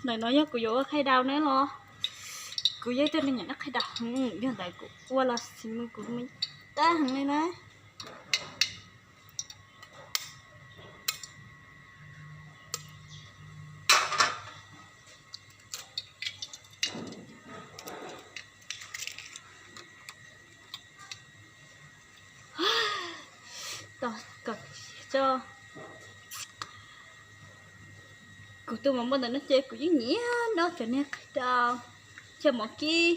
Ntawm no yog kuv yuav ua khaij daus na los. Kuv yog ib tug neeg nyiam noj khaij daus heev, yog ntawd kuv ua los xis mus kuv me tab heev li na. Tos kom tso. Kuv tus mov npua ntawm no ces kuv yeej nyiam noj cov niag khaij daus, cov mov kib.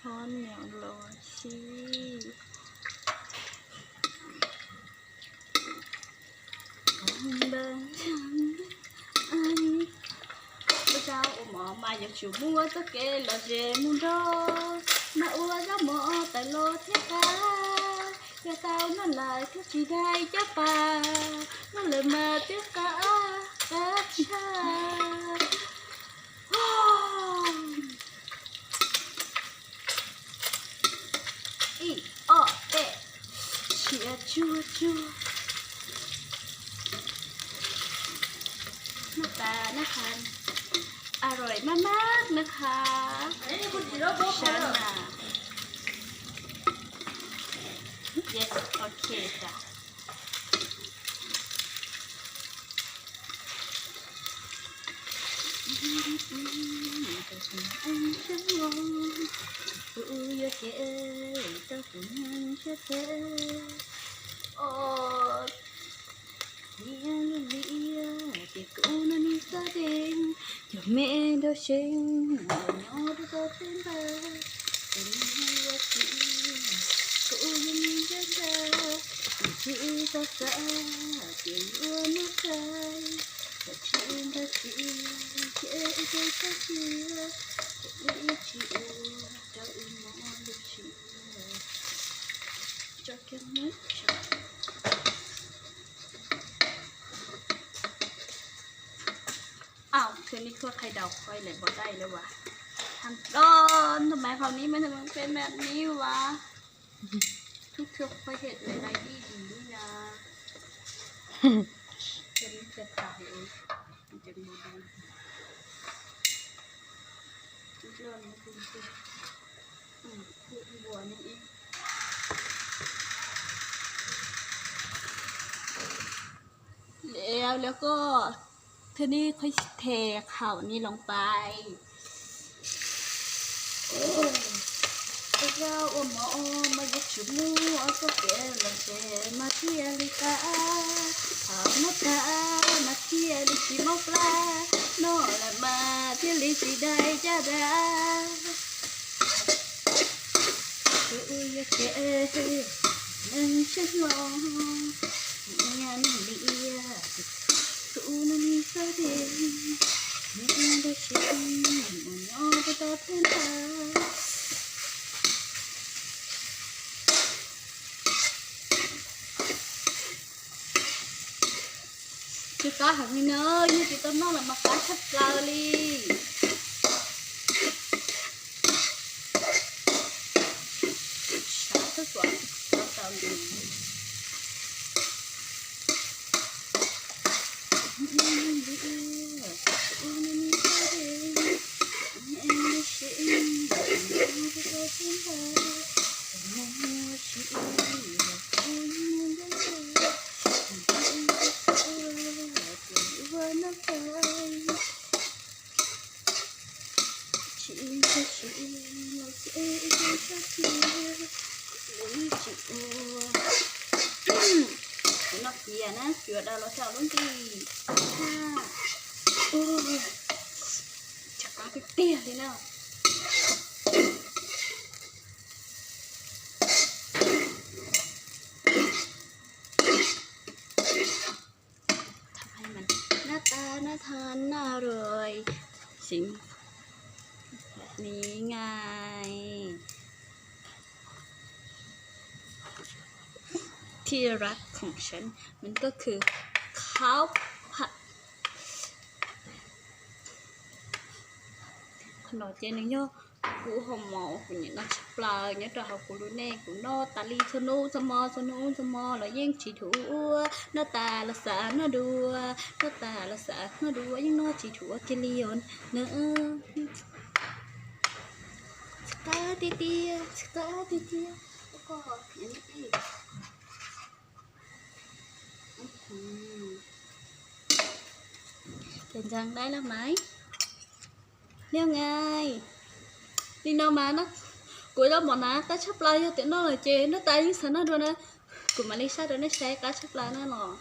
Ho niam los xij. Ua tau ua mov mas yuav tsum muaj txoj kev lom zem mus nrog, mas ua zaub mov tawm los thiab qab, yog tau noj lawm thiab tsis dai caj pas, noj lawm mas twb qab qab tshaj. Ib, ob, peb, siav tsuag tsuag. Noj tas noj tas, aroi maj maj noj tas. Sab na. Yes, ok tas. Kuv yuav ces tau kuv nyiam siab phem. Niam lub liaj ces kuv noj nig xab deg, cov me nrog seev los nyob rau tau teb npawg. Kuv nig ua txiv, kuv yeej nyob ntawd, kuv tsis tau xav tias yuav muaj txais, kuv tsis nrog txiv, ces ib txhia txhob txia, kuv ib tsis ua rau ib mov lub tsis tso kiag muab tso. Au, tus ni khuaj khaij daus khuaj lem npaum dai lawm as. Thaum no, tus maiv hauv ni mas tus maiv pem maiv ni as. Thuốc khuaj het lawm dai dib dib na. Tus ni khuaj tau lawm. Lawv, lawv koj, tus ni khuaj them khaum ni loo pais. Ua zaub ua mov mas yuav tsum muaj txoj kev lom zem mas thiaj li qab, thaum noj tas mas thiaj li tsis mob plab, noj lawm mas thiaj li tsis dai caj dab. Kuv yuav ces neeg siab hlo, niam neeg liam, kuv noj nig xab deg, niam nrog seev los nyob rau tau teb npawg. Tsis qab heev li na, yog tsis tau noj los mas qab tshaj plaws li. Sab txhua txhua tau li. Tsis, tsis, tsis, tsis ua. Kuv noj kiag na, cuav daus los rau lub nti. Ua, tsam qab tiag tiag li na.หน้าตาน่าทานน่าอร่อย สิ่งแบบนี้ไง ที่รักของฉัน มันก็คือข้าวผัด Qhov no ces nws yog Kuv ho mov kuv nyiam noj tshaj plaws nyob rau hauv kuv lub neej, kuv noj tas li txhua hnub txhua hmo, txhua hnub txhua hmo los yeej tsis dhuav, noj tas los xav noj dua, noj tas los xav noj dua, yeej noj tsis dhuav kiag li os na. Tsis qab tiag tiag, tsis qab tiag tiag. Ces ntxeev dai los mas, liaj ngai, li no mas kuv ua mov na qab tshaj plaws, yog tias noj lawm ces noj tas yeej xav noj dua na. Kuv mam li saib rau nej saib qab tshaj plaws na los.